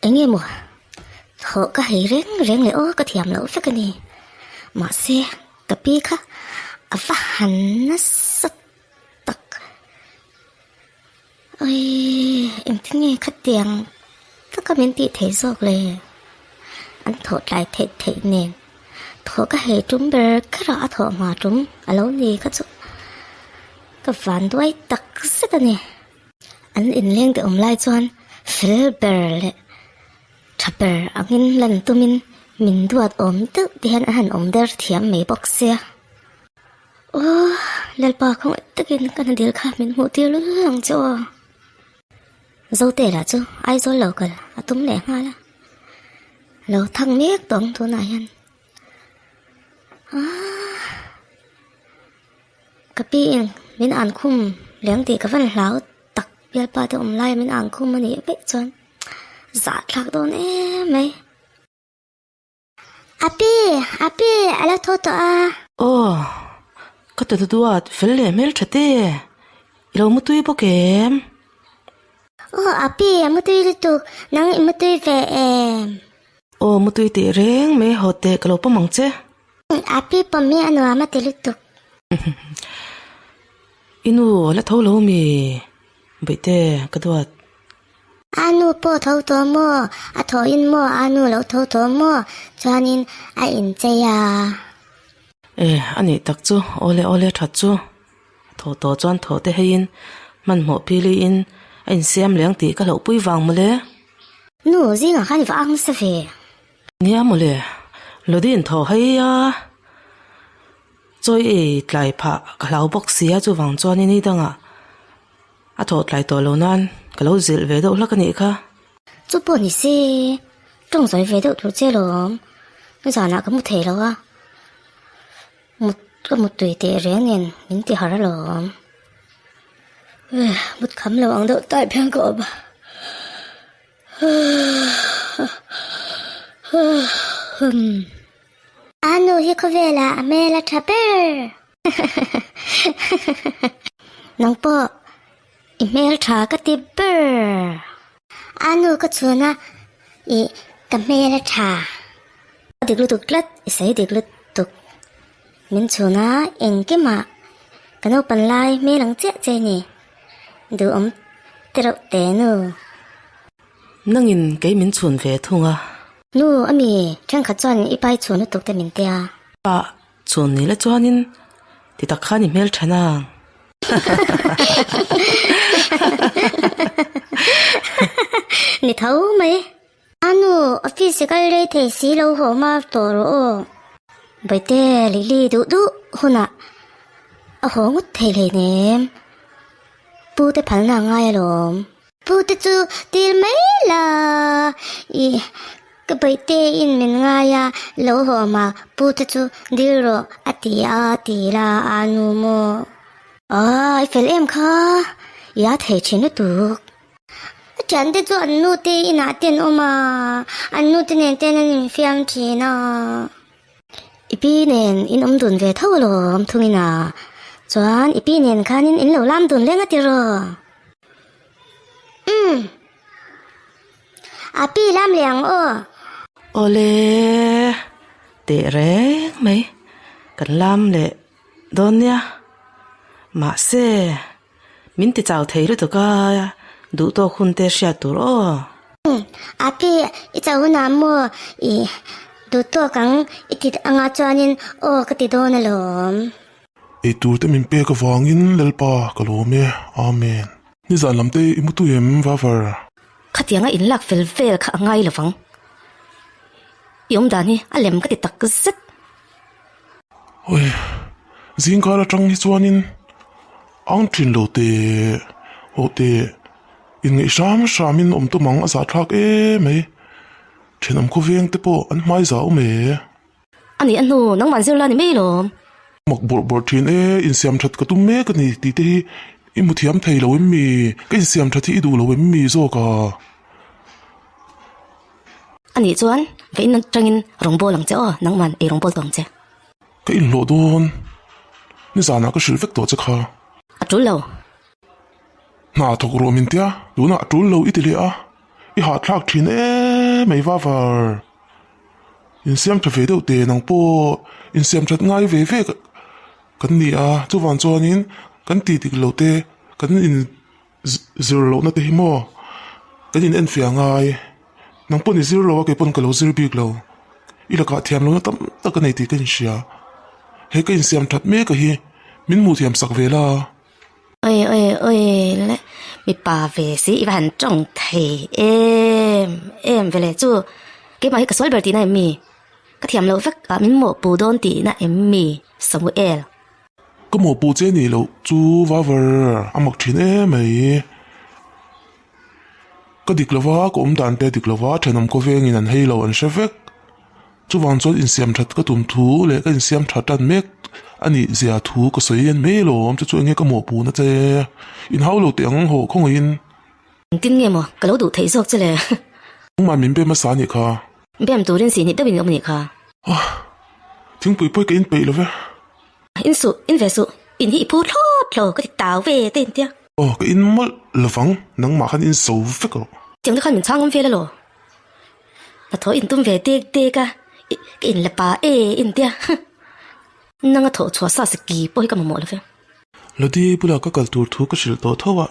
Enge maw thawh ka hei reng reng leh aw ka thiam loh vek a ni. Mahse ka pi kha a va han nasa tak. Awii engtin nge khatiang taka min tih theih zawk le? An thawh tlai theih theih nen thawh ka hei tum ber kher a, a thawh hma tum a lo ni kha chu ka van duai tak zet a ni. An inleng te awm lai chuan fel ber leh tha ber angin lan tumin min duat awm deuh te hian an han awm der thiam mai bawk sia. Aw Lalpa khawngaih takin ka hna dil kha min hmuh tir lul ang che aw. Zote lah chu Aizawl lo kal a tum leh nghal a, lo thang mek tawh ang tunah hian. Aaa ka pi in min an khum leng tih ka van hlau tak bialpa te awm lai min an khum a nih vaih chuan zahthlak dawn em mai. Api, api, a lo tho tawh a. Aw, ka ta duat fel leh hmel tha te, i lo mutui bawk em? Aw, api, a mutui lutuk, nang i mutui ve em? Aw, mutui teh reng mai haw teh ka lo pawm ang che. Api pawm hi a nuam a ti lutuk. I nu a la tho lo mi? Baihte, ka duat. A nu pawh tho tawh maw? A thawhin maw a nu lo tho tawh maw? Chuanin a inchei a. E, a nih tak chu, awle awle that chu. A thawh tawh chuan thawh te heiin hmanhmawh philiin a insiam leng tih ka hlauhpui vang mawle. Nu, zingah khan i va ang nasa ve. Nia mawle, Lodi inthawh hei a, chawi ei tlai phah ka hlau bawk sia chuvang chuanin ni dangah A thawh tlai tawh lo nan ka lo zilh ve deuh hlak a nih kha. Chu pawh ni se, tawng zawi ve deuh tur che lawm. Zanah ka mu thei lo a, mut ka mut tui teh reng nen min ti harh alawm. Mut kham lo ang deuh tai phian ka awm a. A nu hi khawvelah a hmel a tha ber. Nang pawh i hmel tha ka ti ber. A nu ka chhun a, i ka hmel a tha. A dik lutuk tlat, i sawi dik lutuk. Min chhun a, engkimah ka naupan lai hmel ang chiah che ni. Duhawm tereuh teh nu. Nangin kei min chhun ve thung a. Nu, ami thenkhat chuan i pai chhun lutuk te min tia. Pa, Chun ni la chuanin ti tak khan i hmel tha nang. Ni tho mai. A nu, office i kal rei thei si lo haw mar tawh rawh aw. Bawihte, Lily duh duh hunah a haw ngawt thei hleinem. Pu te phalna a ngai alawm. Pu te chu til mai la i ka bawihte in min ngai a lo haw ma pu te chu dil rawh a ti a ti la a nu maw. Aw i fel em kha i a thei thin lutuk. A thian te chu an nu te inah te an awm a an nu te nen ten an infiam thin a. I pi nen in awm dun ve tho alawm thungin a chuan i pi nen khanin in lo lam dun leng a tiraw. Umm. A pi lam leh ang aw. Awle, teh reng mai kan lam leh dawn nia. Mahse, min ti chau thei lutuk a, duh tawk hun te hriat tur aw. Umm, a pi i chau hunah maw i duh tawk ang i ti anga chuanin aw ka ti dawn alawm. Eitur te min pek avangin Lalpa ka lawm e, Amen. Nizan lam te i mu tui em Vavar? Khatianga in lak fel vel kha a ngai lovang. I awm dan hi a lem ka ti tak zet. Oi, zingkar atang hi chuanin ang thin lo te ho te inngeih hram hramin awm tum ang a zahthlak em mai. Thenawm khawveng te pawh an hmai zau awm e. A nih a hnu, nangmah zir la ni mai lawm. Mak bawrh bawrh thin e, insiam that ka tum mek a ni tih te hi i hmu thiam thei lo em mi? Ka insiam that hi i duh lo em mi zawk a? A nih chuan vawiin atangin rawngbâwl ang che aw, nangmah ei rawngbâwl tawh ang che. Ka inhlawh dawn, nizanah ka hrilh vek tawh che kha. A tul lo. Hna thawk rawh min tia, tunah a tul lo i ti leh a, i hahthlak thin e. mai vavar. Insiam tha ve deuh teh nang pawh insiam that ngai ve ve kan ni a, chuvang chuanin kan tih dik loh te kan in zir lohna te hi maw kan in enfiah ngai. Nang pawh ni zir lo a kei pawn ka lo zir bik lo. I lakah thiam lohna tam tak a nei tih ka inhria. He ka insiam that mek a hi min hmuh thiam sak ve la. Oi oi oi le mipa ve si i va han tawng thei em em ve le chu keimah hi ka sawi ber tihna em mi? Ka thiam loh vek ah min mawhpu dawn tihna em mi Samuel? Ka mawhpu che nih loh chu vavar a mak thin em mai. Ka dik lova ka awm dan te a dik lova thenawm khawvengin an hei lo an hre vek. Chuvang chuan insiam that ka tum thu leh ka insiam tha tan mek a nih zia thu ka sawi en mai alawm chu chu enge ka mawhpuhna che inhau lo teh ang haw khawngaihin. Engtin nge maw ka lo duh theih zawk che le. Nangmah min bem hmasa a nih kha. Bem turin sihnih deuhin i awm a nih kha. Ah, thingpui pawi ka inpeih lo ve. In suh, in ve suh, in hi i phu thlawt lo ka ti tau ve te intia. Aw, ka in mawlh lovang, nangmah khan in zo vek rawh. Tiang te khan min chhang awm vel alaw. Hnathawh in tum ve dek dek a, ka in la pa e intia. Nanga thawh chhuah sa siki pawh hi ka mamawh lo ve. Lodi bulah ka kal tur thu ka hrilh tawh tho a,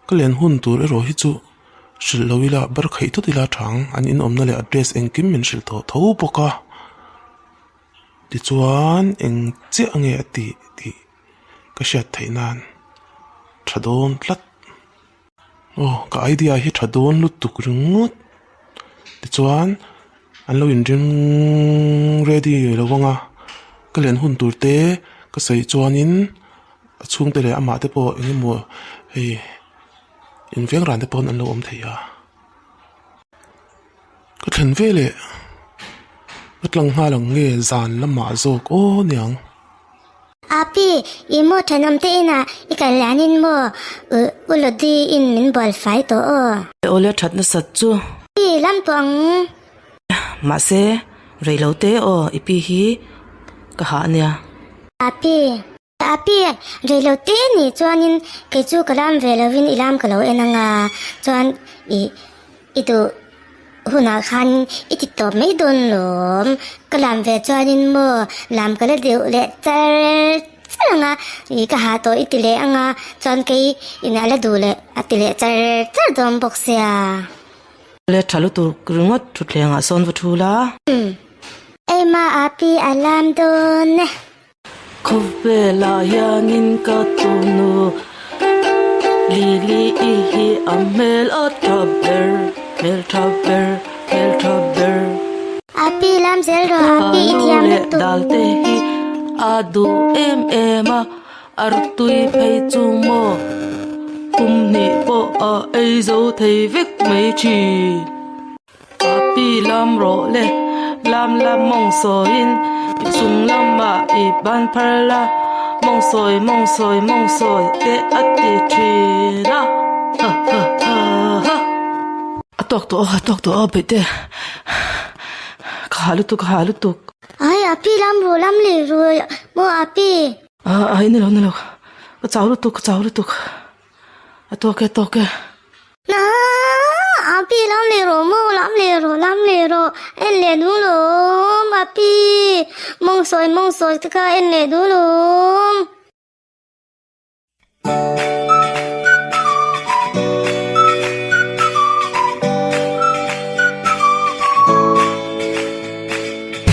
ka len hun tur erawh hi chu hrilh lo ila bar khaih thut ila thang an inawmna leh address engkim min hrilh tawh tho bawk a. Tichuan eng chiah nge a tih tih ka hriat theih nan tha dawn tlat. Aw ka idea hi tha dawn lutuk ringawt. Tichuan an lo inring ready lo vang a, ka len hun tur te ka sawi chuanin a chhungte leh amah te pawh eng emaw hei inveng ran te pawh an lo awm thei a. Ka thlen veleh ka tlang nghal ang nge zan lamah zawk aw niang. Api, i maw thenawm te inah i kal lianin maw u Lodi in min bual fai tawh aw. Awle that nasat chu. Pi, lam tawh ang. Mahse, rei lo te aw i pi hi ka hah ania. Api, Api, rei lo te ni chuanin kei chu ka lam ve lovin i lam ka lo en anga chuan i i duh hunah khan i ti tawp mai dawn lawm. Ka lam ve chuanin maw lam ka la deuh leh char char anga i ka ha tawh i ti leh anga chuan kei in a la duh leh a ti leh char char dawn bawk sia. Le tha lutuk ringawt thutthlengah sawn va thu la. Eima Api a lam dawn e. Khawvelah hianin ka tunu Lily i hi a hmel a tha ber, hmel tha ber, hmel tha ber. Api lam zel rawh, Api i thiam lutuk. Alu leh dal te hi a duh em em a, artui phei chu maw kum hnih pawh a ei zo thei vek mai thin. Api lam rawh le, lam lam mawng sawiin i chung lamah i ban phar la, mawng sawi mawng sawi mawng sawi te a ti thin a, ha ha ha ha. A tawk tawh aw, a tawk tawh aw Beihte, ka hah lutuk ka hah lutuk. Ai Api lam rawh lam leh rawh maw Api. Ai ni lo ni lo, ka chau lutuk ka chau lutuk, a tawk e a tawk e. Naa, Api lam leh rawh maw, lam leh rawh, lam leh rawh, en leh duh lawm, Api, mawng sawi mawng sawi te kha en leh duh lawm.